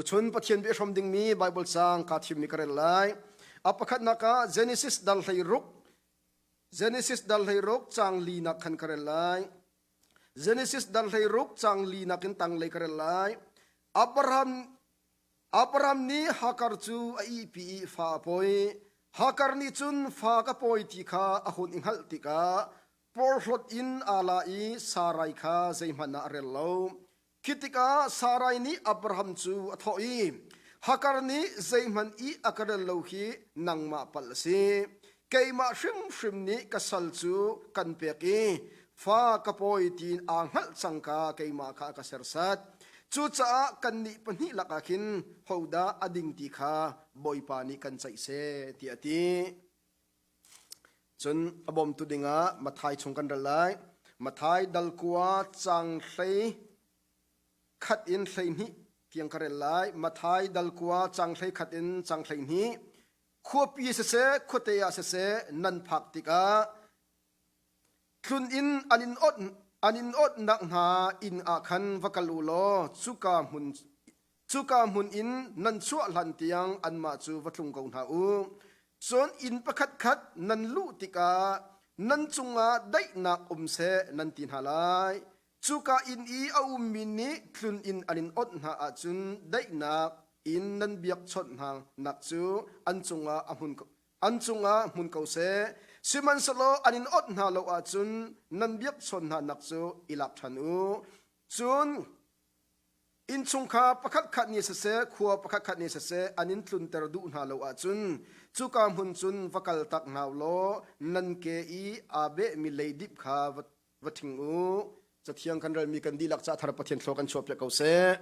Tuchun Pathian bia hrom dingmi Bible caang kaa thimmi ka rel lai. A pakhatnak ah Genesis dal 16 Genesis dal 16 caang linak khan ka rel lai. Genesis dal 16 caang linak in tanglei ka rel lai. Abraham Abraham nih Hagar cu a ihpi i fa a pawi. Hagar nih cun fa ka pawi ti kha a hun i hngalh tikah porhlawt in aa la i Sarai kha zeihmanh ah a rel lo. Khi tikah Sarai nih Abraham cu a thawh i, Hagar nih zeihmanh i a ka rel lo hi nangmah palh a si. Keimah hrimhrim nih ka sal cu kan pek i fa ka pawi tiin aa hngalh cangka keimah kha a ka sersat. Cucaah kannih pahnih lakah khin hodah a ding ti kha Bawipa nih kan ceih seh, tiah a ti. Cun a bawmtu dingah Matthai chung kan rel lai. Matthai dal kua cang hlei khat in 12 tiang ka rel lai. Matthai dal kua cang 11 in cang 12. Khuapi siseh, khuate ah siseh nan phak tikah tlun in an in awt an in awtnak hna inn ah khan va kal u law cuka hmun cuka hmun in nan chuah hlan tiang anmah cu va tlung ko hna u. Cun inn pakhatkhat nan luh tikah nan cungah daihnak um seh nan ti hna lai. Cuka inn i a ummi nih tlun inn an in awnh hna ahcun daihnak in nan biakchawnh hna nak cu an cungah a hmun an cungah hmun ko seh. Sihmanhsehlaw an in awnh hna lo ahcun nan biakchawn hna nak cu i lak ṭhan u. Cun innchungkhar pakhatkhat nih siseh, khua pakhatkhat nih siseh an in tlunter duh hna lo ahcun cuka hmun cun va kal tak hna u law nan ke i aa behmi leidip kha va va ṭhing u. Cathiang kan relmi kan dihlak ca thar Pathian thlua kan chuahpiak ko seh.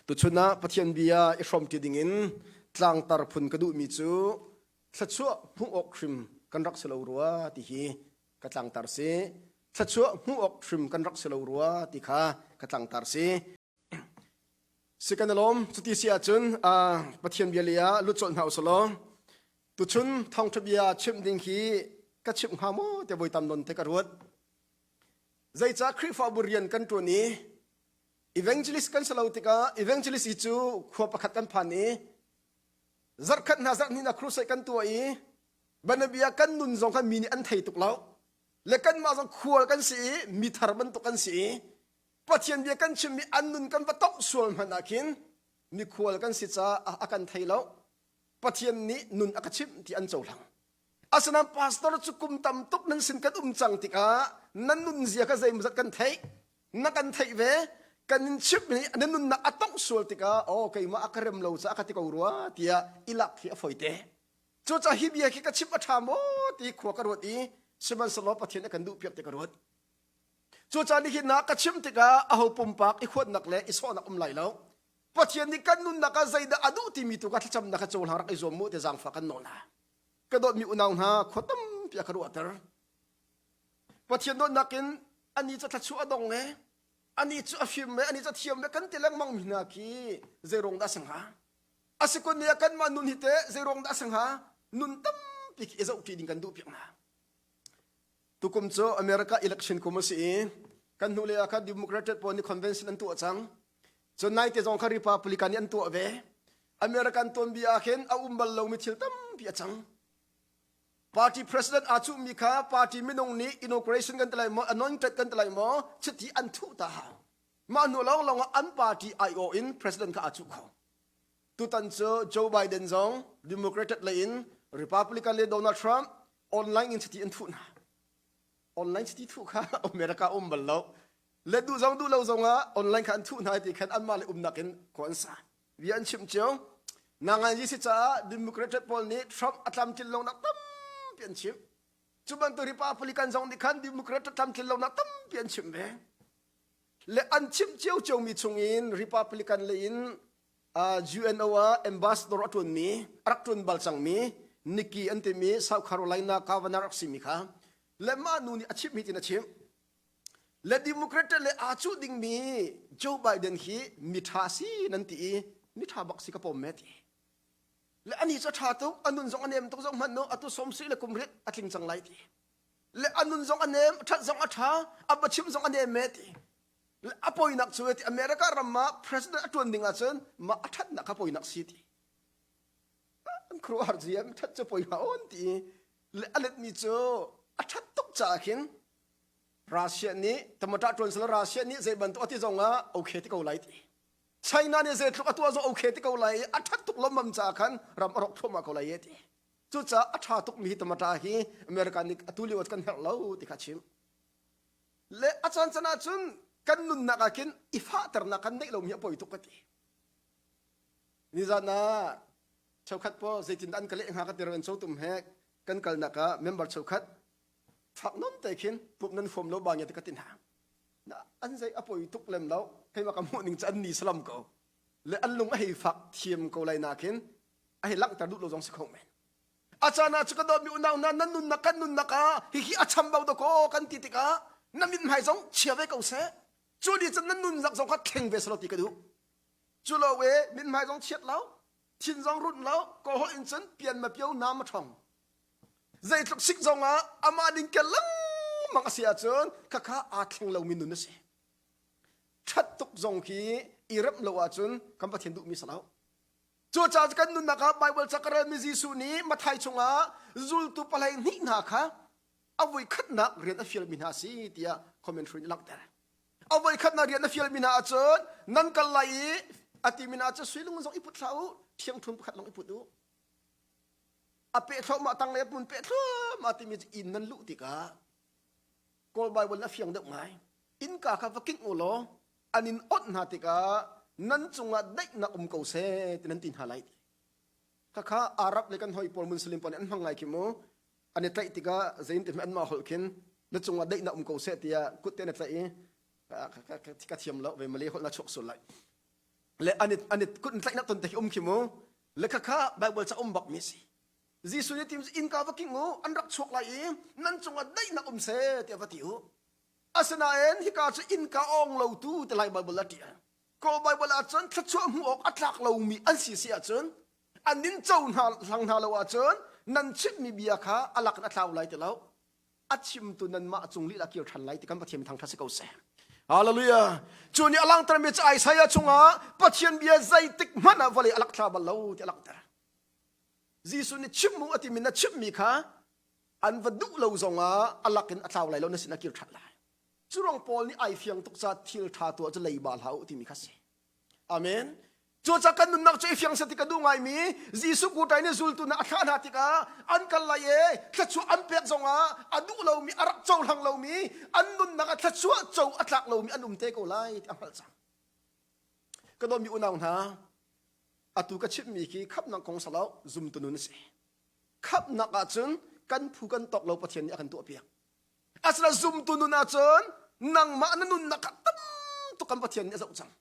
Tuchun ah Pathian bia i hrawmṭi dingin tlangtar phun ka duhmi cu thluachuah hmuh awk hrim kan rak si lo rua ti hi ka tlangtar si. Thluachuah hmuh awk hrim kan rak si lo rua ti kha ka tlangtar si. Si kan i lawm. Cuti si ahcun Pathian bia lei ah lut colh hna usih law tuchun thawngṭha bia chimh ding hi ka chimh hnga maw tiah voi tam nawn te ka ruat. Zeicah Khrihfabu rian kan ṭuan i evangelist kan si lo tikah evangelist hi cu khua pakhat kan phan i zarhkhat hna zarhhnih hna crusade kan tuah i banabia kan nun zong kha mi nih an thei tuk lo le kanmah zong khual kan si i mithar bantuk kan si i Pathian bia kan chimmi an nun kan va tongh sual hmanh ah khin mikhual kan si caah a kan thei lo. Pathian nih nun a ka chimh ti an cohlang. Asinain pastor cu kum tam tuk nan sin kan um cang tikah nan nun zia kha zeimawzat kan theih, na kan theih ve, kan in chimh ni na nunnak a tongh sual tikah oh keimah a ka rem lo caah ka ti ko rua tiah i lak khi a foi te. Cucaah hi bia khi ka chimh a ṭha maw ti khua ka ruat i sihmanhsehlaw Pathian a kan duhpiak ti ka ruat. Cucaah nihin ah ka chim tikah aho pumpak i huatnak le i sawhnak um lai lo. Pathian nih kan nunnak ah zeidah a duh timi tu kha thlacamnak kha cohlang rak i zuam mu ti zaangfah kan nawl hna. Ka dawtmi unau hna khua tampi a ka ruahter. Pathian dawtnak in ani cu thluachuah a dong e, ani cu a fim e, ani cu a thiam e kan ti lengmang mi hna khi zeiruang dah a si hnga? A si kun nih kanmah nun hi teh zeiruang dah a si hnga? Nun tampi khi i zohṭi ding kan duh piak hna. Tukum cu America election kum a si i kan hnulei ah khan Democratic pawl nih convention an tuah cang. Cun naite zong kha Republican nih an tuah ve. American tuanbia ah khin a um bal lomi thil tampi a cang. Party president aa cuhmi kha party minung nih inauguration kan ti lai maw, anointed kan ti lai maw, chiti an thuh ta hau. Mah hnu lawnglawng ah an party aiawh in president kha aa cuh kho. Tutan cu Joe Biden zong Democratic lei in Republican le Donald Trump online in chiti an thuh hna. Online chiti thuh kha America um bal lo. Le duh zong duh lo zong ah online kha an thuh hna ti khan anmah le umnak in khua an sa. Bia an chimh cio. Nangan si caah Democratic pawl nih Trump a tlamtlin lonak tampi an chimh. Cu bantuk Republican zong nih khan Democratic tlamtlin lonak tampi an chimh ve. Le an chimh cio ciomi chungin Republican lei in UNO ah ambassador a ṭuanmi a rak ṭuan bal cangmi Nikki an timi South Carolina governor rak simi kha le mah nu nih a chimh hi tin a chimh le Democrat le aa cuh dingmi Joe Biden hi mi ṭha si nan ti i mi ṭha bak si ka pom me ti le ani cu a ṭha tuk a nun zong a nem tuk zong hmanh nu atu som si le kum rit a tling cang lai ti le a nun zong a nem ṭhat zong a ṭha a biachim zong a nem me ti. A poinak cu ti America ram ah president a ṭuan ding ahcun mah a ṭhatnak kha poinak si ti. An khuaruahhar ziam ṭhat cu poi hna on ti le a letmi cu a ṭhat tuk caah khin Russia nih tamata ṭuan sala Russia nih zei bantuk a ti zong ah okay ti ko lai ti. China nih zeitluk a tuah zong okay ti ko lai i a ṭhat tuk lawmmam caah khan ram a rawk thluahmah ko lai e ti. Cucaah a ṭha tukmi hi tamata hi America nih atu lio ah kan herh lo ti kha chim. Le a caan can ahcun kan nunnak ah khin i fahternak kan neih lomi a poi tuk ka ti. Nizan ah cheukhat paw zeitin an ka leh hnga ka ti ran tum he kan kalnak ah member cheukhat fak nom te khin pup nan huam lo ba nge te ka ti hna. Na an zei a poi tuk lem lo keimah ka hmuh ning cu an ni salam ko. Le an lung a hei fak thiam ko lai na khin a hei langhter duh lo zong si kho men. A caan ah cu ka dawtmi unau hna nan nunnak kan nunnak ah hihi a chambau dakaw kan ti tikah na mithmai zong chia ve ko seh. Cu ni cun nan nunnak zong kha thleng ve selaw ti ka duh. Cu lo e mithmai zong chiat lo, thin zong runh lo, kaw holh in cun pian ma pio na ma ṭhong. Zeitluk sik zong ah amah ding kel lengmang a si ahcun khakha aa thleng lomi nun a si. Ṭhat tuk zong khi i remh lo ahcun kan Pathian duhmi si lo. Cucaah kan nunnak ah Baibal ca ka relmi Jesuh nih Matthai chungah zultu palei hnih hna kha a voikhatnak rian a fialmi hna a si tiah commentary nih langhter. A voikhatnak rian a fialmi hna ahcun nan kal lai i a timi hna cu sui lung zong i put hlah u, ṭhiangṭhun pakhat lawng i put u. A peh thluahmah tanglei a hmun peh thluahmah timi cu inn nan luh tikah Kawl Baibal a fiang deuh ngai. Innka kha va kingh u law an in onh hna tikah nan cungah daihnak um ko seh ti nan ti hna lai ti. Khakha Arab le kan hoi pawl Muslim pawl nih an hmang ngai khi mu. An i tlaih tikah zein ti anmah holh khin na cungah daihnak um ko seh tiah kut te na tlaih i ka thiam lo ve Malay holh na chuak sul lai. Le an i an i kut in tlaihnak ton te khi um khi mu. Le khakha Bible ca um bak mi si. Jesuh nih tim innka va king u an rak chuak lai i nan cungah daihnak um seh tiah va ti u. Asinain hika cu innka awng lotu ti lai Bible a ṭial. Kawl Bible ah cun thluachuah hmuh awk a tlak lomi an si si ahcun an nin co hna hlang hna lo ahcun nan chimmi bia kha a lak in a tlau lai ti lo. A chimtu nanmah cung lila kir ṭhan lai ti kan Pathian thangṭhat si ko seh. Hallelujah. Cu nih a langhtermi cu Isaiah chungah Pathian bia zeitik hmanh ah vawlei a lak thla bal lo ti a langhter. Jesuh nih chim mu a timi na chimmi kha an va duh lo zongah a lak in a tlau lai lo na sin a kir ṭhan lai. Cu ruang Paul nih ai fiang tuk ca thil ṭha tuah cu leiba hlah u timi kha si. Amen. Cucaah kan nunnak cu i fiang seh ti ka duh ngaimi Jesuh kutai nih zultu hna a thlah hna tikah an kal lai i thluachuah an pek zongah a duh lomi a rak cohlang lomi an nunnak ah thluachuah co a tlak lomi an um te ko lai ti a hngalh cang. Ka dawtmi unau hna, atu ka chimmi khi khamhnak kong salo zumtu nun a si. Khamhnak ahcun kan phu kan tawk lo Pathian nih a kan tuahpiak. Asina zumtu nun ahcun nangmah na nunnak kha tam tuk kan Pathian nih a zoh cang.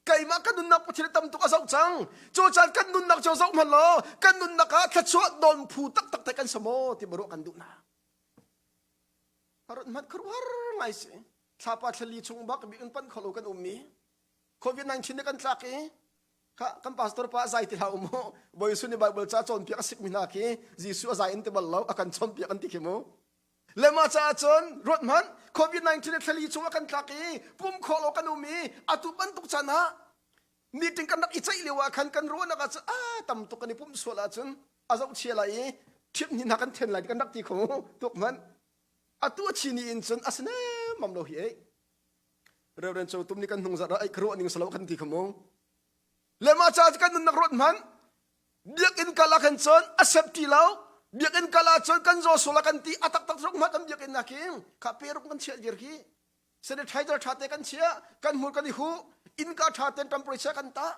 Keimah kan nunnak Pathian tam tuk a zoh cang. Cu caan kan nunnak cu zoh hmanh law kan nunnak ah thluachuah don phu taktak te kan si maw ti ruah kan duh hna. Harut hmanh khuaruahhar ngai si. Thlapa thlali chung bak bik in pan kholo kan um i COVID-19 nih kan tlak i kha kan pastor pa zai ti hlah u mu Bawi Jesuh nih Bible ca cawnpiak a sikmi hna khi Jesuh a zai in ti bal lo a kan cawnpiak an ti khi mu le mah caah cun ruat hmanh COVID-19 nih thlali chung a kan tlak i pum khawh lo kan um i atu bantuk caan ah meeting kan rak i ceih lio ah khan kan ruahnak ah cun a tam tuk kan i pumh sual ahcun a zoh chia lai i ṭhit ni hna kan then lai kan rak ti kho tuk hmanh atu a chini in cun a si nemam lo hi ei Reverend Cho Tum nih kan hnung zarh ah ka ruah ning salo kan ti kha mu. Le mah ca kan nunnak ruat hmanh biakinn kal ah khan cun a sep ti lo biakinn kal ah cun kan zaw sual ah kan ti a taktak zong hmanh kan biakinn nak hin kha peruk kan chiah dir khi sanitizer tha te kan chiah kan hmur kan i huh innka tha ten temperature kan tah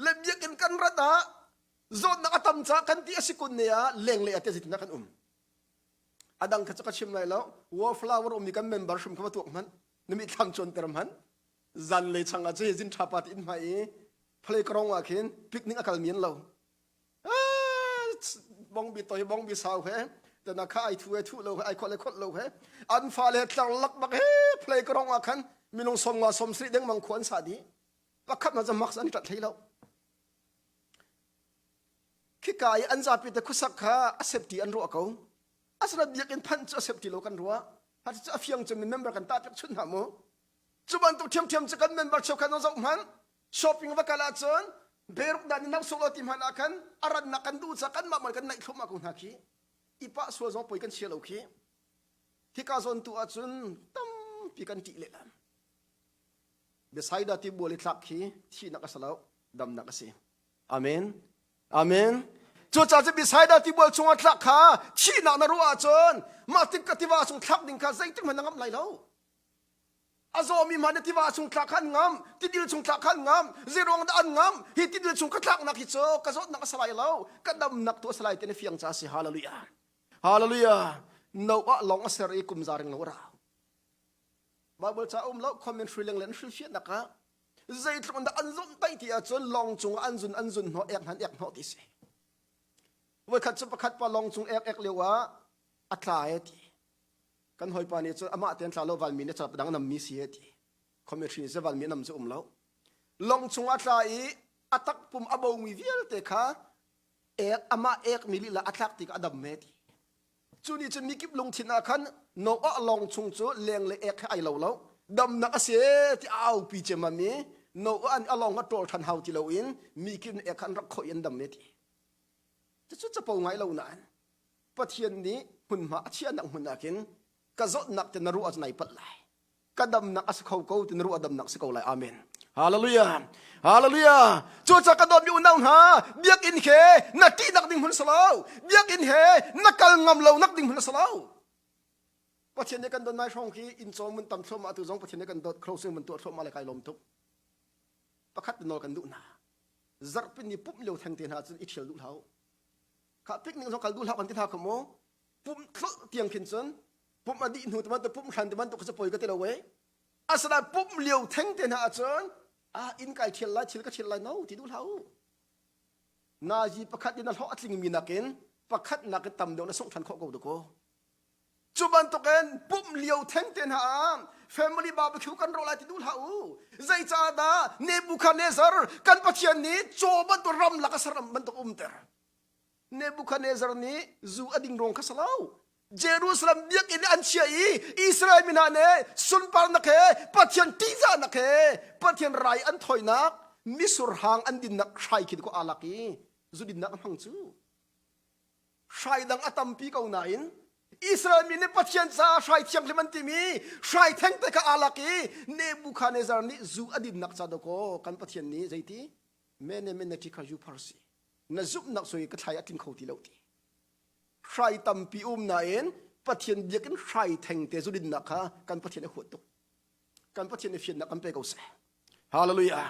le biakinn kan rat ah zawtnak a tam ca kan ti a si kun ne ah lenglei ah te zeitin kan um A dang kha cu ka chim lai lo. Wallflower ummi kan member hrim kha va tuak hmanh. Na mitthlam cuanter hmanh. Zanlei chang ah cu zin ṭha pa ti in hmai i playground ah khin picnic a kalmi an lo. Bongbi toi bongbi sau he tana kha ai thu he thu lo he ai khol he khol lo he an fale tlar lak bak he playground ah khan minung som nga som sri dengmang khu an sa dih pakhat na max an i tat hlei lo Khika i an zapi te khuasak kha a safety an ruah ko. Asina biakinn phanh cu a safety lo kan ruah. Hat cu a fiang cun member kan tah piak chun hna mu. Cu bantuk ṭhiamṭhiam cu kan member cheukhat zong zoh hmanh shopping va kal ahcun beruk dan in nau sawh law ti hmanh ah khan a rannak kan duh caah kanmah man kan naih thluahmah ko hna khi i pah sual zong poi kan chia lo khi hika zawn tu ahcun tampi kan ṭih lehlam Bethsaida tibual i tlak khi thihnak a si lo damnak a si amen amen Cucaah cu Bethsaida tibual chungah tlak kha thihnak na ruah ahcun mah tik ka tiva chung thlak ding kha zeitik hmanh na ngamh lai lo A zawmi hmanh nih tiva chung tlak kha an ngam, tidil chung tlak kha an ngam, zeiruang dah an ngam? Hi tidil chung ka tlaknak hi cu ka zawtnak a si lai lo, ka damnak tu a si lai ti na fiang caah a si. Hallelujah. Hallelujah. Noah lawng a ser i kum za ring lo a rau. Bible ca um lo comment hrileng le an hrilhfiahnak ah zeitluk in dah an zumh taih ti ahcun lawng cungah an zun an zun hnawh ek hnan ek hnawh ti si. Voikhat cu pakhat pa lawng cung ek ek lio ah a tla e ti. Kan hawipa nih cun amah tein tla lo valmi nih calap dang nammi si he ti. Khomi hri se valmi nam cu um lo. Lawng chung a tla i a takpum a bomi vialte kha ek amah ek mi lila a tlak tik a dam me ti. Cu nih cun mikip lungthin ah khan Noah lawng chung cu leng le ek he ai lo lo. Damnak a si ti a aupi cemam i Noah an a lawng a ṭawl ṭhan hau ti loin mikip nih ek kha an rak khoih an dam me ti. Cucu capo ngai lo nain Pathian nih hmunhma a chiahnak hmun ah khin ka zawtnak te na ruah ahcun ai palh lai. Ka damnak a si kho ko ti na ruah damnak si ko lai. Amen. Hallelujah. Hallelujah. Cucaah ka dawtmi unau hna, biakinn he na ṭihnak ding hmun si lo. Biakinn he na kal ngam lo nak ding hmun a si lo. Pathian nih kan dawt nai hrawng khi inn caw mun tam thluahmah tu zong Pathian nih kan dawt closing mun tuah thluahmah le kai lawm tuk. Pakhat nawl kan duh hna. Zarhpin ni pumh lio theng te hna cun i ṭhial duh hlah u. Kha picnic zong kal duh hlah kan ti hna kha mu. Pumh tlolh tiang khin cun pumh a dih hnu te bantuk pumh hran te bantuk kha poi ka ti lo wei. Asinain pumh lio theng te hna ahcun ah inn kai ṭhial lai thil ka ṭhial lai no ti duh hlah u. Nazi pakhat in a hlawh a tlingmi nakin pakhat nakin tam deuh na sungh ṭhan khawh ko dakaw. Cu bantukin pumh lio theng te hna ah family barbecue kan rawh lai ti duh hlah u. Zeicahdah Nebuchadnezzar kan Pathian nih caw bantuk ram lak a saram bantuk umter. Nebuchadnezzar nih zu a ding ruang kha si lo. Jerusalem biakinn an chia i Israel mi hna nih sunparnak he Pathian ṭihzahnak he Pathian rai an thawinak misur hang an dinnak hrai khi ko aa lak i zu dinnak a hmang cu. Hrai dang a tampi ko nain Israel mi nih Pathian caah hrai thianghlim an timi hrai thengte kha aa lak i Nebuchadnezzar nih zu a dinnak ca dawkaw kan Pathian nih zeiti mene mene ṭi kha zu na zumhnak sui ka thlai a tling kho ti lo ti hrai tampi um nain Pathian biakinn hrai thengte zu dinnak kha kan Pathian a huat tuk kan Pathian i fiannak kan pe ko seh. Hallelujah.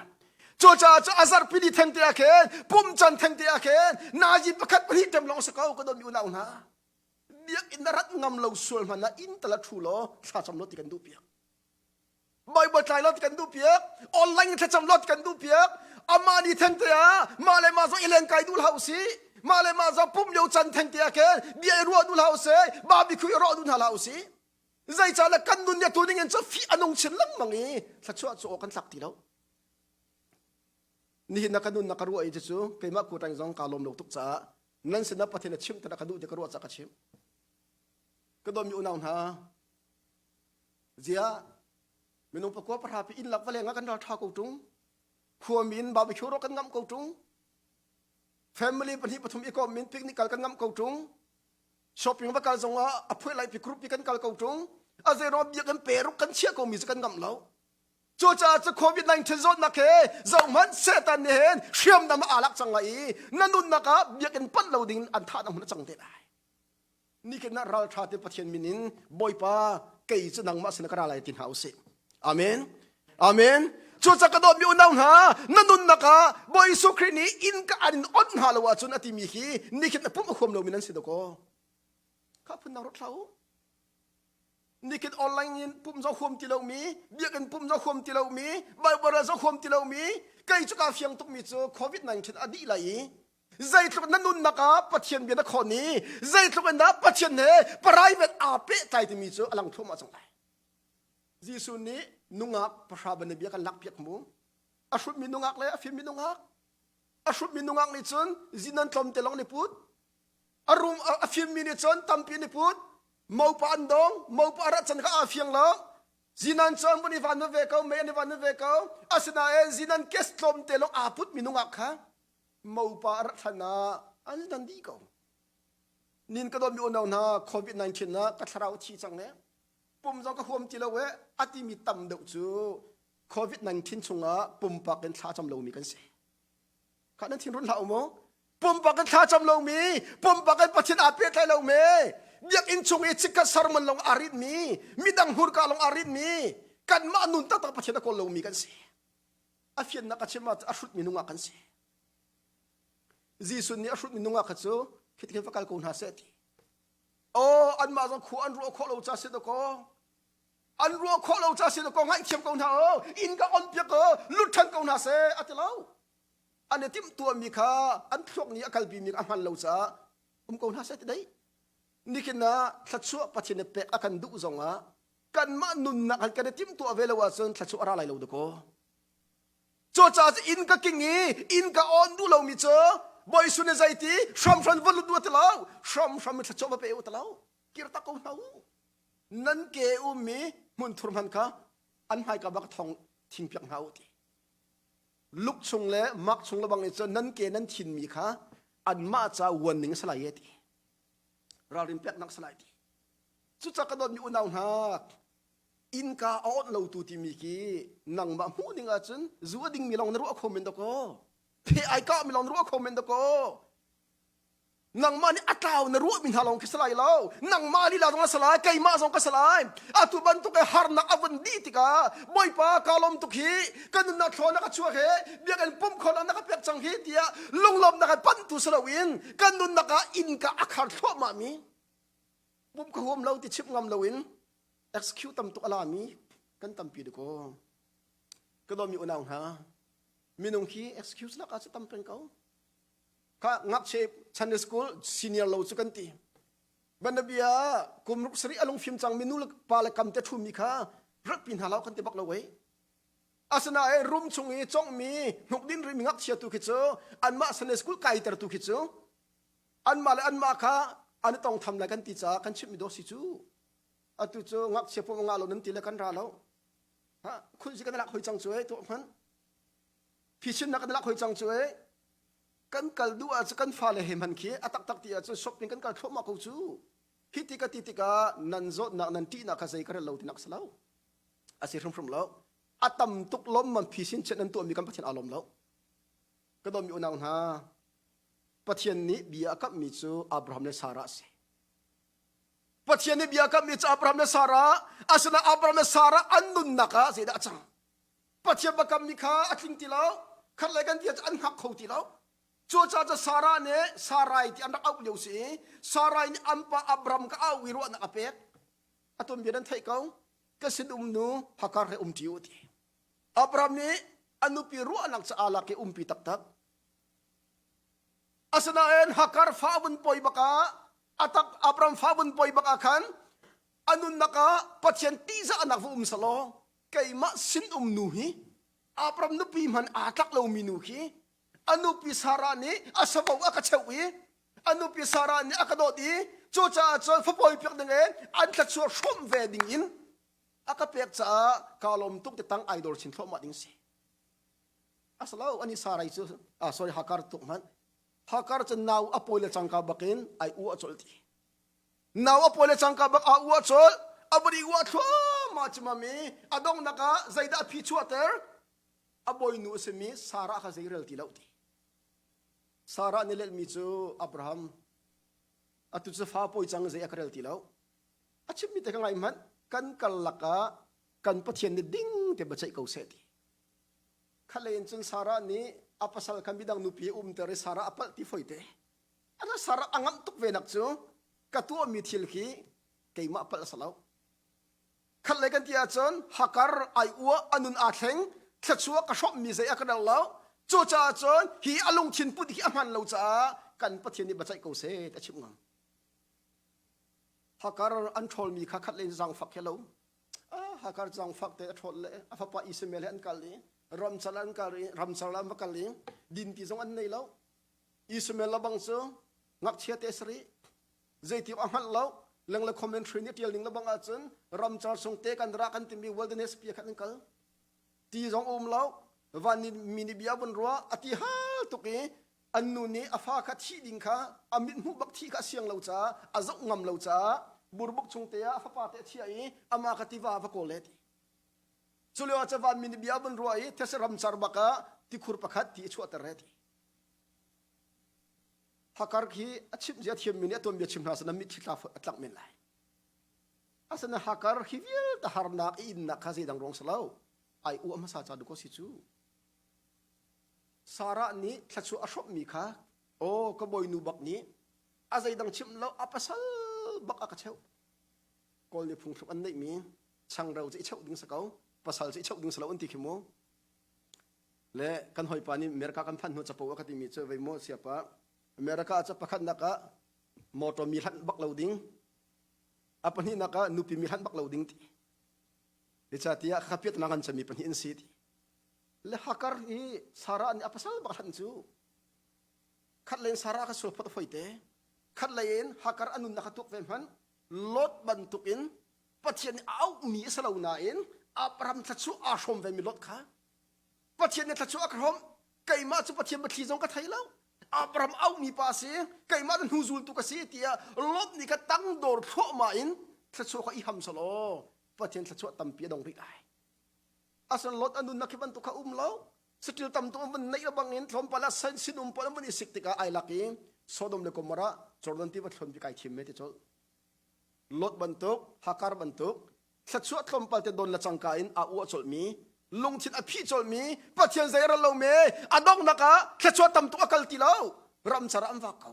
Cucaah cu a zarhpi ni thengte ah khin pum can thengte ah khin nazi pakhat pahnih ṭem lawng si ko ka dawtmi unau hna. Biakinn na rat ngam lo sual hmanh ah inn tal a ṭhu law thlacam law ti kan duh piak. Bible tlai law ti kan duh piak. Online in thlacam law ti kan duh piak. Amah ni thengte ah mah le mah zong i lenkai duh hlah usih. Mah le mah zong pum lio can thengte ah khin bia i ruah duh hlah usih. Barbecue i rawh duh hna hlah usih. Zeicahtiah kan nun nih tu ding in cu fih a nung chin lengmang i thluachuah cu aw kan tlak ti lo. Nihin na ka nun na ka ruah i cucu keimah kuṭang zong kaa lawm lo tuk caah nan sinah Pathian a chimh ti ka duh ti ka ruah caah ka chimh. Ka dawtmi unau hna, ziah minung pakua pahra pi inn lak va leng ah kan ral ṭha ko ṭung. Khuami in barbecue rawh kan ngamh ko ṭung. Family pahnih pathum i kawm in picnic kal kan ngamh ko ṭung. Shopping va kal zongah a phuai lai pi group pi kan kal ko ṭung. A zeiruang biakinn peruk kan chiah ko mi cu kan ngamh lo. Cucaah cu COVID-19 zawtnak he zohhmanh Satan nih hin hriamnam aa lak cang lai i na nunnak ah biakinn panh lo ding an thahnak hmun a cang te lai. Nikin ah ralṭha te Pathian min in Bawipa kei cu nangmah sin ka ra lai ti hna usih. Amen. Amen. Cucaah ka dawtmi unau hna, na nunnak ah Bawi Jesuh Khrih nih inn ka an in onh hna lo ahcun a timi hi nikhin a pum a huam lomi nan si dakaw. Kha phun dang rat hlah u. Nikhin online in pum zong huam ti lomi, biakinn pum zong huam ti lomi, Bible zong huam ti lomi, kei cu kaa fiang tukmi cu COVID-19 a dih lai i zeitluk na nunnak ah Pathian bia na khawn i zeitluk in dah Pathian he private aa pehtlai timi cu a lang thluahmah cang lai. Jesuh nih nungak pahra banabia kan lakpiak mu. A hrutmi nungak le a fimmi nungak. A hrutmi nungak nih cun zinan tlawmte lawng ni put. A rum a fimmi nih cun tampi ni put. Mopa an dong, mopa a rat can kha aa fiang lo. Zinan cu an vun i van ve ko, mei an i van ve ko. Asinain zinan kes tlawmte lawng aa put mi nungak kha mopa a rat hlan ah an dan dih ko. Nin ka dawtmi unau hna COVID-19 ah ka thlarau thi cang e. Pum zong ka huam ti lo e. A timi tam deuh cu COVID-19 chungah pumpak in thla cam lomi kan si. Kha nan thinrun hlah u mu. Pumpak in thla cam lomi, pumpak in Pathian aa pehtlai lomi, biakinn chung i chikkhat sermon lawng aa ritmi, midang hmurka lawng aa ritmi, kanmah nun taktak Pathian a kawl lomi kan si. A fiannak a chim ah a hrutmi nungak kan si. Jesuh nih a hrutmi nungak kha cu khitikhin va kal ko hna seh ti. Oh, anmah zong khua an ruah khawh lo ca si dakaw. An ruah khawh lo ca si dakaw ngaihthiam ko hna o, inn ka on piak ko, lut ṭhan ko hna seh a ti lo. An i timhtuahmi kha an thluak nih a kalpimi a hman lo caah um ko hna seh ti dei. Nikin ah thluachuah Pathian nih pek a kan duh zongah kanmah nunnak han kan i timhtuah ve lo ahcun thluachuah a ra lai lo dakaw. Cucaah inn ka king i inn ka on duh lomi cu Bawi sun i zeiti hramhran va lut u ti lo hramhram in thluachuah va pe u ti lo kir tak ko hna u nan ke ummi hmunthur hman kha an hmaika bak thong thingpiak hna u ti luk chung le mak chung le bang i cun nan ke nan thinmi kha anmah ca uan ning a si lai e ti ralrin peknak si lai ti cucaah ka dawtmi unau hna innka a awnh lo tu timi khi nangmah hmuh ding ahcun zu a dingmi lawng na ruah kho men dakaw phe ai kah mi lawng na ruah kho men dakaw nangmah nih a tlau na ruah mi hna lawng khi si lai lo nangmah lila zong a si lai keimah zong ka si lai atu bantuk i harnak a vun dih tikah bawipa ka lawm tuk hi ka nunnak thlaw na ka chuak he biakinn pumh khawhnak na ka pek cang hi tiah lunglawmnak in panhtu si loin kan nunnak ah innka a khar thluahmah mi pumh ka huam lo ti chimh ngam loin excuse tam tuk a lami kan tampi dikaw ka dawmi unau hna minung hi excuse lak ah cu tam peng ko kha ngakchia Sunday school senior lo cu kan ti banabia kum ruk sarih a lungfim cang mi nu le pa le kam te ṭhumi kha ratpi hna lo kan ti bak lo wei asinain room chung i congmi hnukdin rimi ngakchia tu khi cu anmah Sunday school kaiter tu khi cu anmah le anmah kha an i tong tham lai kan ti caah kan chimhmi dawh si cu atu cu ngakchia pum ngah lo nan ti le kan ra lo ha khun si kan lak hoi cang cu e tuah hman phisin nak kan lak hoi cang cu e kan kal duh ah cu kan fale he hman khi a taktak ti ahcun shopping kan kal thluahmah ko cu hi ti ka ti tikah nan zawtnak nan ṭihnak kha zei ka rel lo tinak si lo a si hrimhrim lo a tam tuk lom man phisin chet nan tuahmi kan Pathian aa lawm lo ka dawmi unau hna Pathian nih bia a kamhmi cu Abraham le Sarah a si Pathian nih bia a kamhmi cu Abraham le Sarah asinain Abraham le Sarah an nunnak ah zeidah a cang Pathian biakammi kha a tling ti lo khat le kan ti an hngak kho ti lo cucaah cu Sarah nih Sarai ti an rak auh lio si i Sarai nih an pa Abraham ka au i ruahnak a pek a tuanbia nan theih ko ka sinum nu Hagar he um ṭi u ti Abraham nih a nupi ruahnak cu aa lak i umpi taktak Asinain Hagar fa vun poi bak ah atak Abraham fa vun poi bak ah khan a nunnak ah Pathian tihzahnak va um selaw keimah sinum nu hi Abraham nupi hman aa tlak lomi nu khi a nupi Sarah nih a savo a ka cheuh i a nupi Sarah nih a ka dawt i cucaah cun fapawi piak ding in an thluachuah hrawmh ve ding in a ka pek caah kaa lawm tuk ti tang ai dor chin thluahmah ding si. Asalo ani Sarai cu ah sorry Hagar tuk hmanh Hagar cu nau a pawi le cangka bakin ai uah colh ti nau a pawi le cangka bak a uah colh a vun i uah thluahmah cu mami a donghnak ah zeidah a phi chuahter a bawinu a simi Sarah kha zeirel ti lo ti Sarah nih lelmi cu Abraham atu cu fa pawi cang zei a ka rel ti lo a chimmi te ka ngai hmanh kan kal lakah kan Pathian nih ding te biaceih ko seh ti Khalei in cun Sarah nih a pasal kha midang nupi a umter i Sarah a palh ti foite. Ana Sarah a ngamh tuk ve nak cu ka tuahmi thil khi keimah palh a si lo. Khatlei kan ti ahcun Hakar ai uah a nun aa thleng thluachuah ka hrawmhmi zei a ka dal lo. Cucaah cun hi a lungthin put hi a hman lo caah kan Pathian nih biaceih ko seh ti a chimh ngam. Hakar an ṭhawlmi kha khatlei in zaangfak he lo. Hakar zaangfak te a ṭhawl le a fapa Ishmael he an kal i ramcar an kal i ramcar an va kal i dinti zong an nei lo. Ishmael labang cu ngakchia te a si rih. Zeiti a hngalh lo. Lengle commentary nih tial ning le bang ahcun ramcar chung te kan ra kan timi wilderness pi khan an kal. Ti zong um lo. Van nih mi nih bia vun ruah a ti hal tuk i an nu nih a fa kha thih ding kha a mit hmuh bak thih kha a siang lo caah a zoh ngam lo caah burbuk chung te ah a fapa te a chiah i amah kha tiva va kawl le ti. Cu lio ah cun vanmi nih bia vun ruah i these ramcar bak ah tikhur pakhat ti a chuahter he ti. Hakar khi a chimh zia thiammi nih a tuanbia chim hna sana mitthli tla a tlak men lai. Asana Hakar hi vialte harnak i innak kha zeidang ruang si lo. Ai uah hmasa ca duh ko si cu. Sarah nih thluachuah a hrawmhmi kha aw ka bawinu bak nih a zeidang chimh lo a pasal bak a ka cheuh. Kawl nih phungthluk an neihmi changreu cu i cheuh ding si ko pasal cu i cheuh ding si lo an ti khi mu le kan hawipa nih America kan phanh hnu capo a ka timi cu vei mu siapa America cu pakhatnak ah motor mi hlanh bak lo ding a pahnihnak ah nupi mi hlanh bak lo ding ti Zeicahtiah kha piatnak an cami pahnih an si ti le Hakar hi Sarah nih a pasal bak hlanh cu khat len Sarah kha sual phot a foi te khat lei in Hakar a nunnak kha tuak ve hmanh Lot bantukin Pathian nih a auhmi a si lo nain Abraham thluachuah aa hrawm vemi Lot kha Pathian nih thluachuah a ka hrawm keimah cu Pathian biathli zong ka thei lo Abraham auhmi pa a si keimah cu hnu zultu ka si tiah Lot nih kha tangdor thluahmah in thluachuah kha i ham selaw Pathian thluachuah tampi a dong rih lai asan Lot a nunnak hi bantuk kha um lo saṭil tam tuk an vun neih bangin tlawmpal ah sinum pawl an vun i sik tikah ai lak i Sodom le Gomorrah Jordan tiva thluanpi kai thim me ti cawlh Lot bantuk Hakar bantuk thluachuah tlawmpal te don le cangka in aa uah colhmi lungthin a phih colhmi Pathian zei ral lo me a donghnak ah thluachuah tam tuk a kal ti lo ramcar ah an vak ko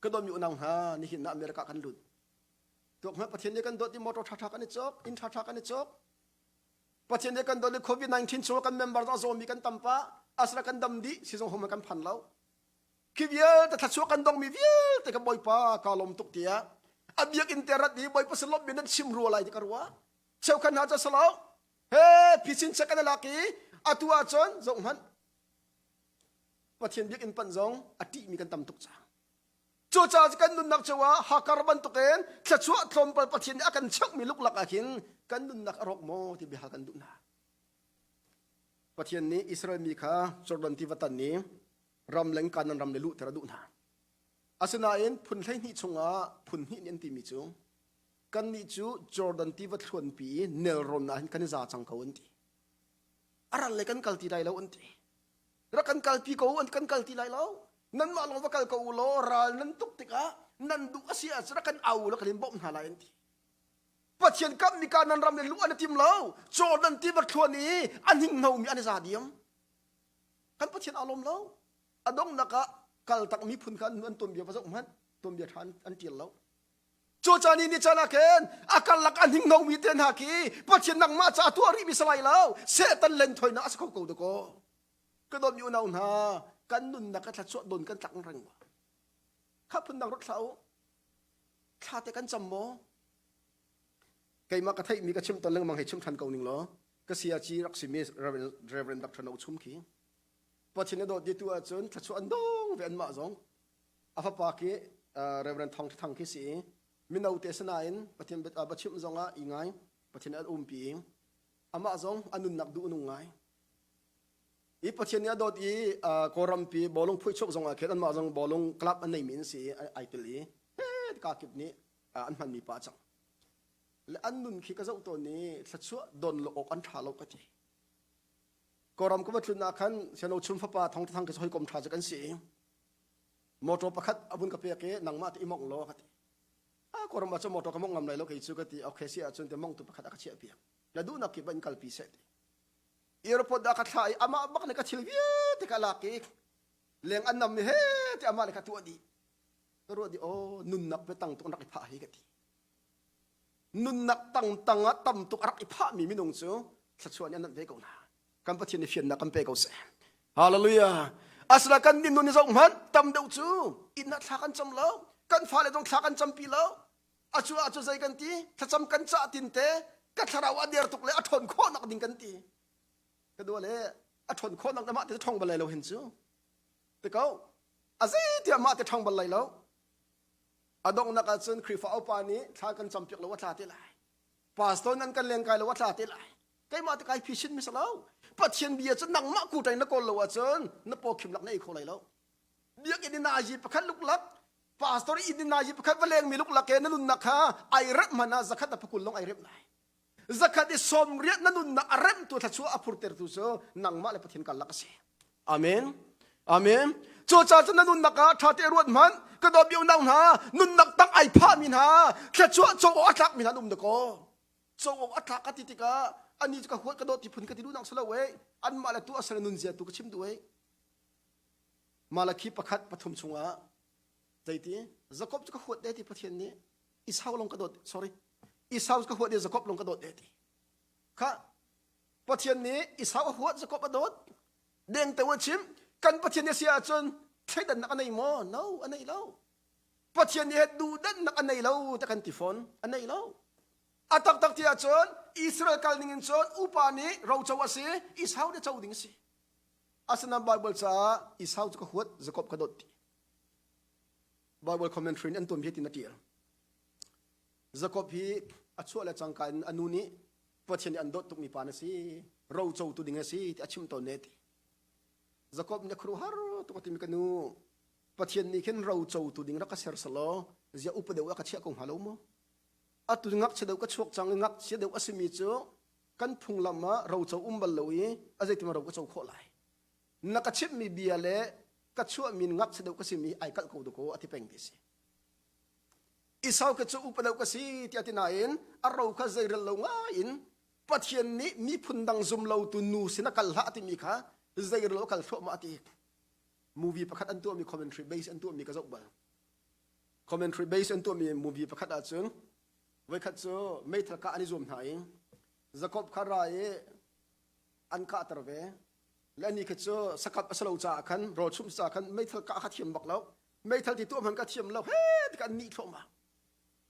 ka dawtmi unau hna nihin ah America kan lut tuak hmanh Pathian nih kan dawt i motor ṭhaṭha kan i cawk inn ṭhaṭha kan i cawk Pathian nih kan dawt i COVID-19 chung kan member zong a zawmi kan tam pah asra kan dam dih sizung home kan phan lo khi vialte thluachuah kan dongmi vialte ka bawipa ka lawm tuk tiah a biakinn te rat i bawipa sin lawmh nan chim rua lai ti ka ruah cheukhat hna cu salo he phisin check kan lak i atu ahcun zoh hmanh Pathian biakinn panh zong a ṭihmi kan tam tuk cang cucaah kan nunnak cungah hakar bantukin thluachuah tlawmpal Pathian nih a kan cheuhmi luklak ah khin kan nunnak a rawk maw ti biahal kan duh hna Pathian nih Israel mi kha Jordan tiva tan i ramleng Kanaan ram le luhter a duh hna. Asinain phun 12 chungah phun hnih nih an timi cu kannih cu Jordan tiva thluanpi i nelrawn ah hin kan i za cang ko an ti. A ral le kan kal ti lai lo an ti. Rak kan kalpi ko an kan kal ti lai lo. Nanmah lawng va kal ko u law ral nan tuk tikah nan duh a si ahcun rak kan au law kan in bawmh hna lai an ti. Pathian kammi Kanaan ram le luh an i tim lo. Jordan tiva thluan i a hninghnomi an i za diam. Kan Pathian aa lawm lo. A donghnak ah kaltak miphun kha an tuanbia va zoh hmanh. Tuanbia ṭha an ṭial lo. Cu caan i ni caan ah khin a karlak a hninghnomi te hna khi Pathian nangmah ca tuah rihmi si lai lo. Satan lenthoinak a si kho ko dakaw. Ka dawtmi unau hna, kan nunnak a thluachuah don kan tlak reng. Kha phun dang ruat hlah u. Thla te kan cam maw? Keimah ka theihmi ka chim ton lengmang hei chim ṭhan ko ning law ka siaci rak simi Reverend Dr. No Chum khi Pathian a dawt tu ahcun thluachuah an dong ve anmah zong a fapa khi Reverend Thong Thang khi si i mino te sinain Pathian biachimh zong ah i ngai Pathian an umpi i amah zong a nunnak duh nung ngai i Pathian nih a dawt i Kawlrampi bawlung phuichuk zong ah khin anmah zong bawlung club an neimi an si i ai tel i ka kip nih an hmanmi pa cang le an nun khi ka zoh tawn i thluachuah don lo awk an ṭha lo ka ti Kawlram ka va tlun ah khan siano chum fapa thong thang ka hawikom ṭha cu kan si i motor pakhat a vun ka pek i nangmah te i mongh law ka ti a Kawlram ah cun motor ka mongh ngam lai lo kei cu ka ti okay si ahcun te mongtu pakhat a ka chiah piak na duhnak kip in kalpi seh ti airport ah ka thlah i amah bak nih ka thil vialte ka lak i leng an nam he ti amah nih ka tuah dih ka ruah dih oh nunnak pe tang tuk an rak i phah hi ka ti nunnak tang tang ah tam tuk a rak i phah mi minung cu thluachuah nih an nanh ve ko hna kan Pathian nih fiannak kan pe ko seh hallelujah asla kan nih nun zoh hmanh tam deuh cu inn ah thla kan cam lo kan fale zong thla kan campi lo acu ah cu zei kan ti thlacam kan cah tin te ka thlarau a der tuk le a ṭhawn khawhnak ding kan ti ka dua le a ṭhawn khawhnak na mah te ṭhong bal lai lo hin cu te ko a zei tiah mah te ṭhong bal lai lo. A donghnak ahcun Khrihfa upa nih thla kan campiak lo a tla te lai. Pastor nan kan leng kai lo a tla te lai. Keimah te kai phisin mi lo. Pathian bia cu nangmah kuṭai na kawl lo ahcun na paw khim lak na ei kho lai lo. Biakinn in nazi pakhat luklak pastor inn in nazi pakhat va leng mi luklak ke na nunnak kha ai rep hmanh ah zakhat a phakul long ai rep lai. Zakhat i sawmriat na nunnak a remtu thluachuah a phurtertu cu nangmah le Pathian karlak a si. Amen. Amen. Cucaah cun na nunnak ah ṭha te ruat hmanh. Ka dawt mi unau hna, nunnak tang ai phahmi hna, thluachuah co awk a tlakmi hna an um dakaw. Co awk a tlak ka ti tikah ani cu ka huat ka dawt ti phun ka ti duhnak si lo eh. Anmah le tu a sal nun zia tu ka chim duh eh. Malakhi pakhat pathum chungah zeiti Jakob cu ka huat de ti Pathian nih Esau lawng ka dawt sorry Esau ka huat i Jakob lawng ka dawt de ti. Kha Pathian nih Esau a huat Jakob a dawt deng te a chim kan Pathian nih si ahcun thleidannak a nei maw? No, a nei lo. Pathian nih duhdannak a nei lo te kan ti fawn. A nei lo. A taktak ti ahcun Israel kal ning in cun upa nih roco a si, Esau nih co ding a si. Asinain Bible caah Esau cu ka huat, Jakob ka dawt ti. Bible commentary in an tuan hi tin a tial. Jakob hi a chuah le cangka in a nu nih Pathian nih an dawt tukmi pa na si, rocotu ding a si ti a chim tawn ne ti. Jakob nih a khuaruahhar tuk a timi ka nu Pathian nih khin rocotu ding rak ka ser selaw zia upa deuh ah ka chiah ko hnga lo maw? Atu ngakchia deuh ka chuak cang i ngakchia deuh a simi cu kan phunglam ah roco um bal lo i a zeitin ro ka co khawh lai. Na ka chimhmi bia le ka chuahmi ngakchia deuh ka simi ai kalh ko dakaw a ti peng ti si. Esau kha cu upa deuh ka si tiah ti nain a ro kha zeirel lo ngai in Pathian nih miphun dang zum lotu nu sin a kal hlah timi kha zeirel lo a kal thluahmah a ti. Movie pakhat an tuahmi commentary base an tuahmi ka zoh bal. Commentary base an tuahmi movie pakhat ahcun voikhat cu meithal kah an i zuam hna i Jacob kha ra i an kahter ve. Le ani kha cu sakap a si lo caah khan rawl chumh caah khan meithal kah kha thiam bak lo. Meithal ti tuah hmanh ka thiam lo he ti kan nih thluahmah.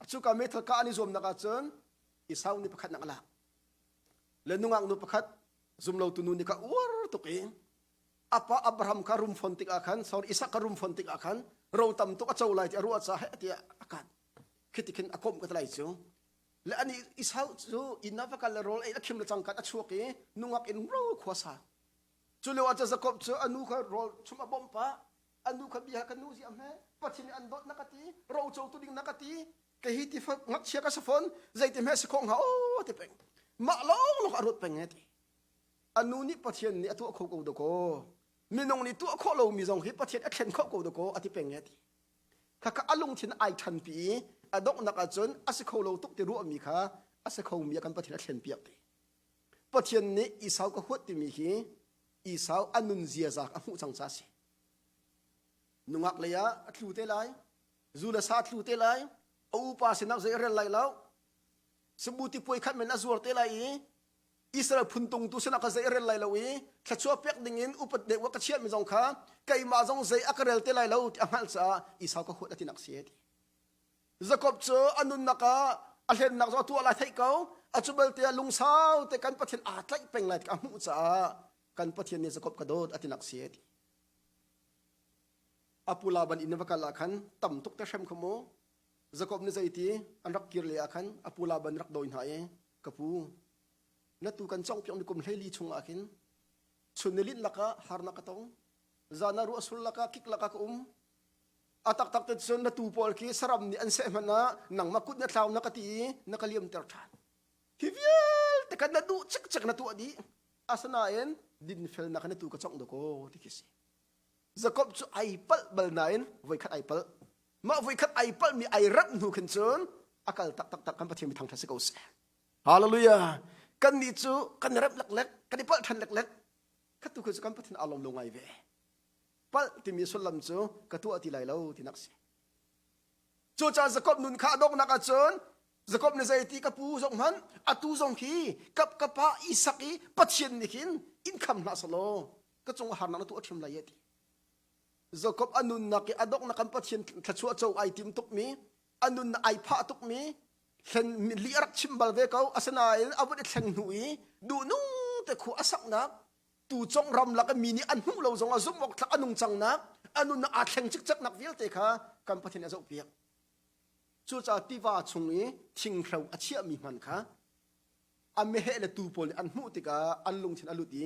Cuka meithal kah an i zuamnak ahcun Esau nih pakhat nak a lak. Le nungak nu pakhat zumlotu nu nih ka uar tuk i apa Abraham kha rum fon tik ah khan sorry Isak kha rum fon tik ah khan ro tam tuk a co lai ti a ruah caah he tiah a kat. Khi ti khin a komh ka lai cu. Le ani Esau cu inn ah va kal le rawl ei a khim le cangkat a chuak i nungak in ro khua sa. Cu lio ah Jakob cu a nu kha rawl chum a bawmh pah. A nu kha bia ka nu zi a hme. Pathian nih an dawt na ka ti, roco tu ding na ka ti. Ka hi ti ngakchia ka si fawn, zeiti hme si khawh hnga o ti peng. Mah lawng lawng a ruat peng e ti. A nu nih Pathian nih a tuah kho ko dakaw. Minung nih tuah khawh lomi zong hi Pathian a thlen khawh ko dakaw a ti peng e ti. Khakha a lungthin ai ṭhanpi i a donghnak ahcun a si kho lo tuk ti ruahmi kha a si khomi a kan Pathian a thlenpiak ti. Pathian nih Esau ka huat timi hi Esau a nun ziaza a hmuh cang ca a si. Nungak lei ah a tlu te lai, zu le sa tlu te lai, a upa sinak zei a rel lai lo, sabuti puai khat men a zuar te lai i Israel phuntung tu sinah ka zei a rel lai lo i thluachuah pek ding in upat deuh ka chiahmi zong kha keimah zong zei a ka rel te lai lo ti a hngalh caah Esau ka huat a tinak si ti. Jakob cu a nunnak ah a hlennak zong a tuah lai theih ko a cu belte ah lungsau te kan Pathian aa tlaih peng lai ti a hmuh caah kan Pathian nih Jakob ka dawt a tinak si ti. Apu Laban inn va kal ah khan tam tuk te hrem kha mu Jakob nih zeiti an rak kir le ah khan apu Laban rak dawi hna i ka pu na tu kan cawngpiak mi kum 14 chung ah khin chun ni linh lakah harnak ka tong zan ah ruah sul lakah kik lakah ka um a taktak te cun na tu pawl khi saram nih an seh hmanh ah nangmah kut na thlau na ka ti i na ka liamter ṭhan hi vialte kan na duh cikcek na tuah dih asinain dinfelnak na tu ka congh dakaw ti khi si Jakob cu ai palh bal nain voikhat ai palh mah voikhat ai palh mi ai rap hnu khin cun a kal tak tak tak kan Pathian mi thangṭhat si ko seh Hallelujah kan nih cu kan rep leklek kan i palh ṭhan leklek khatu khi cu kan Pathian aa lawm lo ngai ve palh timi sullam cu ka tuah ti lai lo tinak si cucaah Jakob nun kha a donghnak ahcun Jakob nih zeiti ka pu zong hmanh atu zong khi kap ka pa Isak i Pathian nih khin in kham hlah selaw ka cung harnak na tuah ṭhim lai ti Jakob a nunnak i a donghnak kan Pathian thluachuah co ai tim tukmi a nunnak ai phah tukmi thlen li a rak chim bal ve ko asinain a vun i thleng hnu i duhnung te khu a saknak tucong ramlak mi nih an hmuh lo zong ah zumh awk tlak a nung cangnak a nunnak aa thleng cikceknak vialte kha kan Pathian a zohpiak. Cucaah tiva chung i thinghro a chiahmi hman kha a meheh le tuu pawl nih an hmuh tikah an lungthin a lut i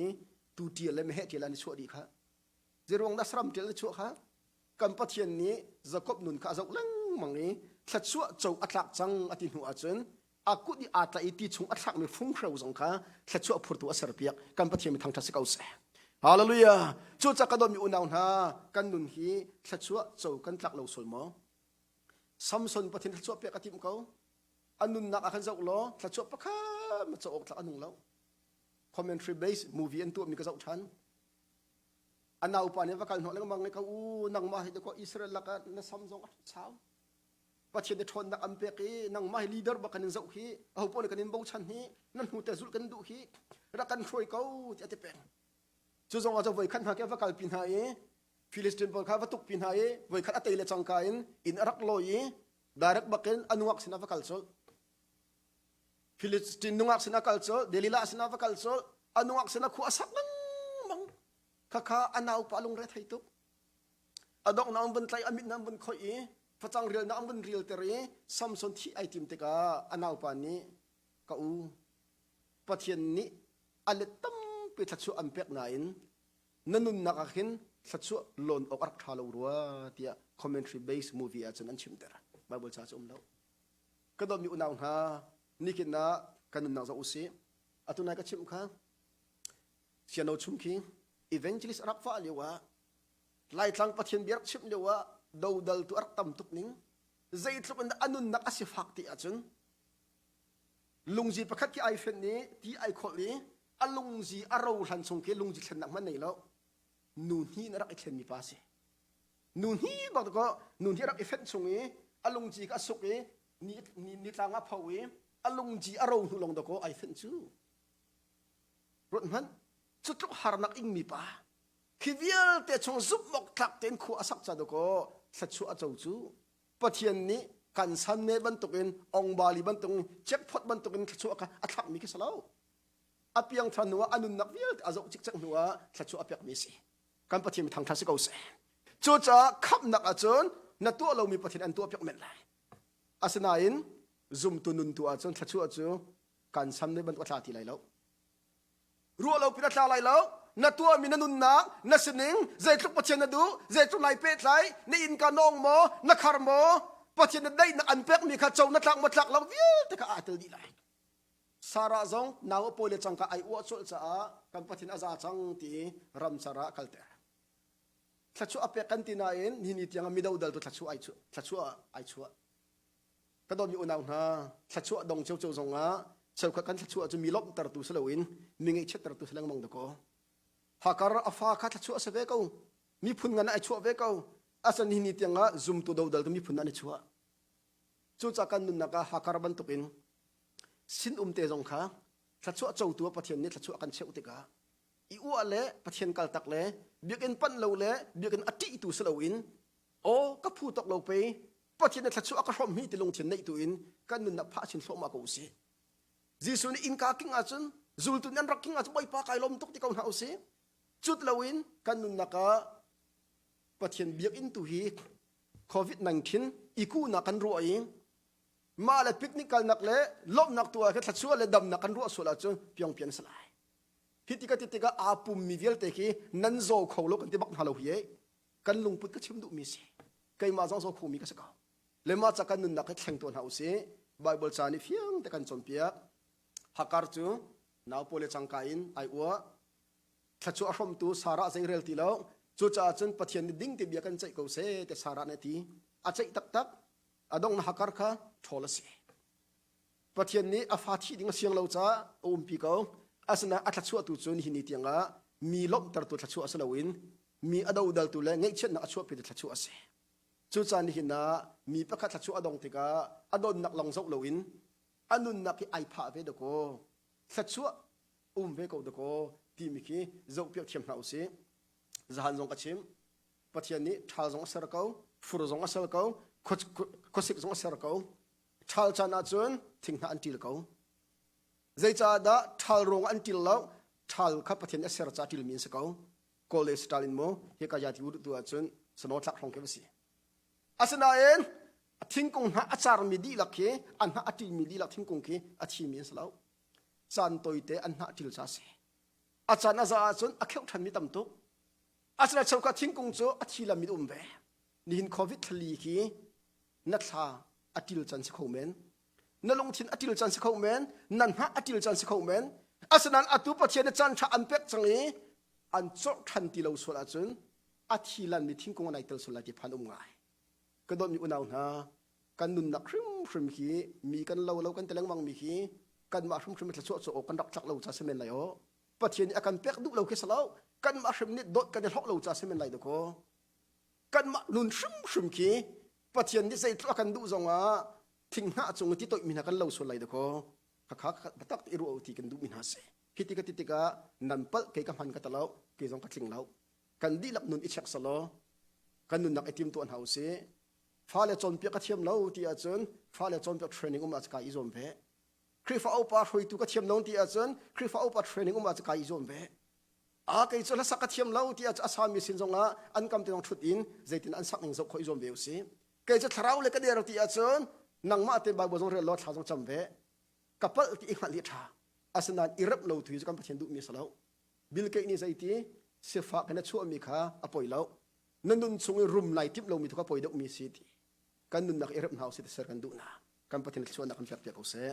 tuu ṭial le meheh ṭial an i chuah dih kha. Zeiruang dah saram ṭial an i chuah kha? Kan Pathian nih Jakob nun kha a zoh lengmang i thluachuah co a tlak cang a ti hnu ahcun a kut i aa tlaih i ti chung a thlakmi funghreu zong kha thluachuah phurtu a serpiak. Kan Pathian mi thangṭhat si ko seh. Hallelujah! Cucaah ka dawtmi unau hna, kan nun hi thluachuah co kan tlak lo sual maw? Samson Pathian thluachuah pek a timh ko. A nunnak ah khan zoh law thluachuah pakhat ma co awk tlak a nung lo. Commentary based movie an tuahmi ka zoh ṭhan. A naupa nih va kal hnawh lengmang i ka u nangmah hi ko Israel lakah na sam zong a sau. Pathian nih ṭhawnnak an pek i nangmah hi leader bak kan in zoh hi aho paoh nih kan in bochan hi na hnu te zulh kan duh hi rak kan hruai ko ti a ti peng. Cu zong ah cu voikhat hna ke va kalpi hna i Philistine pawl kha va tukpi hna i voikhat a tei le cangka in inn a rak lawi i direct bakin a nungak sinah va kal colh. Philistine nungak sinah kal colh, Delilah sinah va kal colh, a nungak sinah khua a sak lengmang. Khakha a naupa lungre thei tuk. A donghnak an vun tlaih, a mit an vun khoih i facang rialnak an vun rialter i Samson thih ai tim tikah a naupa nih ka u Pathian nih a let tampi thluachuah an pek nain na nunnak ah khin thluachuah lawn awk a rak ṭha lo rua tiah commentary based movie ah cun an chimter. Bible ca cu um lo. Ka dawtmi unau hna, nikin ah kan nunnak zoh usih. Atu nai ka chimh kha siano chung khi evangelist a rak fah lio ah Laitlang Pathian bia rak chimh lio ah dodal tu a rak tam tuk ning zeitluk in dah a nunnak a si fak ti ahcun lungzi pakhat khi ai fenh i ti ai kholh i a lungzi a ro hlan chung khi lungzi thlennak hmanh nei lo nu hni in a rak i thlenmi pa si nu hni bak ko nu hni a rak i fenh chung i a lungzi ka a suk i ni ni tlang a pho i a lungzi a ro hnu long dakaw ai fenh cu ruat hmanh cu tluk harnak ingmi pa khi vialte chung zumh awk tlak tein khua a sak ca dakaw thluachuah a co cu Pathian nih kan san ne bantukin ongbali bantukin jackpot bantukin thluachuah kha a thlakmi khi si lo. A piangthar hnu ah a nunnak vialte a zoh cikcek hnu ah thluachuah a pekmi si. Kan Pathian mi thangṭhat si ko seh. Cucaah khamhnak ahcun na tuah lomi Pathian an tuah piak men lai. Asinain zumtu nuntu ahcun thluachuah cu kan san ne bantuk a tla ti lai lo. Ruah lo pin a tla lai lo. Na tuahmi na nunnak, na sining, zeitluk Pathian na duh, zeitluk nai pehtlai, na innka na ong maw, na khar maw, Pathian na daihnak an pekmi kha co na tlak maw tlak lo vialte kha aa tel dih lai. Sarah zong nau a pawi le cangka ai uah colh caah kan Pathian a za cang ti ramcar ah kalter. Thluachuah a pek kan ti nain nihin ni tiang ah mi dodal tu thluachuah ai chuah, thluachuah ai chuah. Ka dawtmi unau hna, thluachuah dong ciocio zongah cheukhat kan thluachuah cu mi lawmhtertu si loin mi ngaihchiattertu si lengmang dakaw. Hakar a fa kha thluachuah a si ve ko. Miphun ngan ai chuah ve ko. Asan hi ni tiangah zumtu dodaltu miphun an i chuah. Cucaah kan nunnak ah Hakar bantukin sin um te zong kha thluachuah cotu ah Pathian nih thluachuah kan cheuh tikah i uah le Pathian kaltak le biakinn panh lo le biakinn a ṭihtu si loin aw ka phu tok lo pei Pathian nih thluachuah a ka hrawmh hi ti lungthin neih tu in kan nunnak phah chin thluahmah ko usih. Jesuh nih innka king ahcun zultu nih an rak king ahcun Bawipa kai lawm tuk ti ko hna usih. Cut loin kan nunnak ah Pathian biakinn tu hi COVID-19 i kuhnak kan ruah i mah le picnic kalnak le lawmhnak tu ah khin thluachuah le damnak kan ruah sual ahcun piangpian si lai. Hi ti ka ti tikah aa pummi vialte khi nan zaw kho lo kan ti bak hna lo hi ei. Kan lungput ka chim duhmi si. Keimah zong zaw khomi ka si ko. Le mah ca kan nunnak hi thleng tuah hna usih. Bible ca nih fiang te kan cawnpiak. Hakar cu nau pawl le cangka in ai uah. Thluachuah a hrawmtu Sarah zeirel ti lo. Cucaah cun Pathian nih ding te bia kan ceih ko seh te Sarah nih a ti. A ceih taktak. A donghnak Hakar kha ṭhawl a si. Pathian nih a fa thih ding a siang lo caah a umpi ko. Asinain a thluachuahtu cu nihin ni tiangah mi lawmhtertu thluachuah si loin mi a dodaltu le ngaihchiatnak a chuahpitu thluachuah a si. Cucaah nihin ah mi pakhat thluachuah a dong tikah a donnak lawng zoh loin a nunnak hi ai phah ve dakaw thluachuah um ve ko dakaw timi khi zohpiak thiam hna usih. Zahan zong ka chim. Pathian nih ṭhal zong a ser ko, fur zong a ser ko, khuasik zong a ser ko. Ṭhal caan ahcun thinghnah an ṭil ko. Zeicahdah ṭhal ruang an ṭil lo? Ṭhal kha Pathian nih a ser caah ṭilmi an si ko. Kawl le Stalin mu hika ya ti u tu ahcun snow tlak hrawng khi va si. Asinain. Thingkung hnah a carmi dihlak khi a hnah a ṭilmi dihlak thingkung khi a thimi an si lo. Caan tawite an hnah ṭil ca a si. A caan a za ahcun a kheuh ṭhanmi tam tuk. Asinain cheukhat thingkung cu a thi lam in um ve. Nihin COVID thlali khi na thla a ṭil can si kho men. Na lungthin a ṭil can si kho men. Na hnah a ṭil can si kho men. Asinain atu Pathian nih caan ṭha an pek cang i an corh ṭhan ti lo sual ahcun a thi lanmi thingkung an ai tel sual lai ti phan um ngai. Ka dawtmi unau hna, kan nunnak hrimhrim hi mi kan lo lo kan ti lengmang mi hi kanmah hrimhrim thluachuah cu kan rak tlak lo ca si men lai aw. Pathian nih a kan pek duh lo khi si lo. Kanmah hrim nih dawt kan i hlawh lo ca si men lai dakaw. Kanmah nun hrimhrim khi Pathian nih zeitluk a kan duh zongah thinghnah cung i ti toihmi hna kan lo sual lai dakaw. Khakha biatak te i ruah u ti kan duhmi hna si. Hi ti ka ti tikah nan palh kei ka hman ka ta lo, kei zong ka tling lo. Kan dihlak nun i check selaw kan nunnak i timtuah hna usih. Fale cawnpiak ka thiam lo ti ahcun fale cawnpiak training um ah ka i zuam ve. Khrihfa upa hruaitu ka thiam lo ti ahcun Khrihfa upa training um ah ka i zuam ve. A kei cu hlasak ka thiam lo ti ahcun a sami sin zongah an kam te zong ṭhut in zeitin an sak ning zoh khawh i zuam ve usih. Kei cu thlarau le ka der ti ahcun nangmah te Bible zong rel law thla zong cam ve. Ka palh ti i hngalh hi ṭha. Asinain i remh lo tu hi cu kan Pathian duhmi a si lo. Bill Gates nih zeiti sifak in a chuahmi kha a poi lo. Na nun chung i rum lai timh lomi tu kha poi deuhmi si ti. Kan nunnak i remh hna usih ti ser kan duh hna. Kan Pathian thluachuahnak kan pek piak ko seh.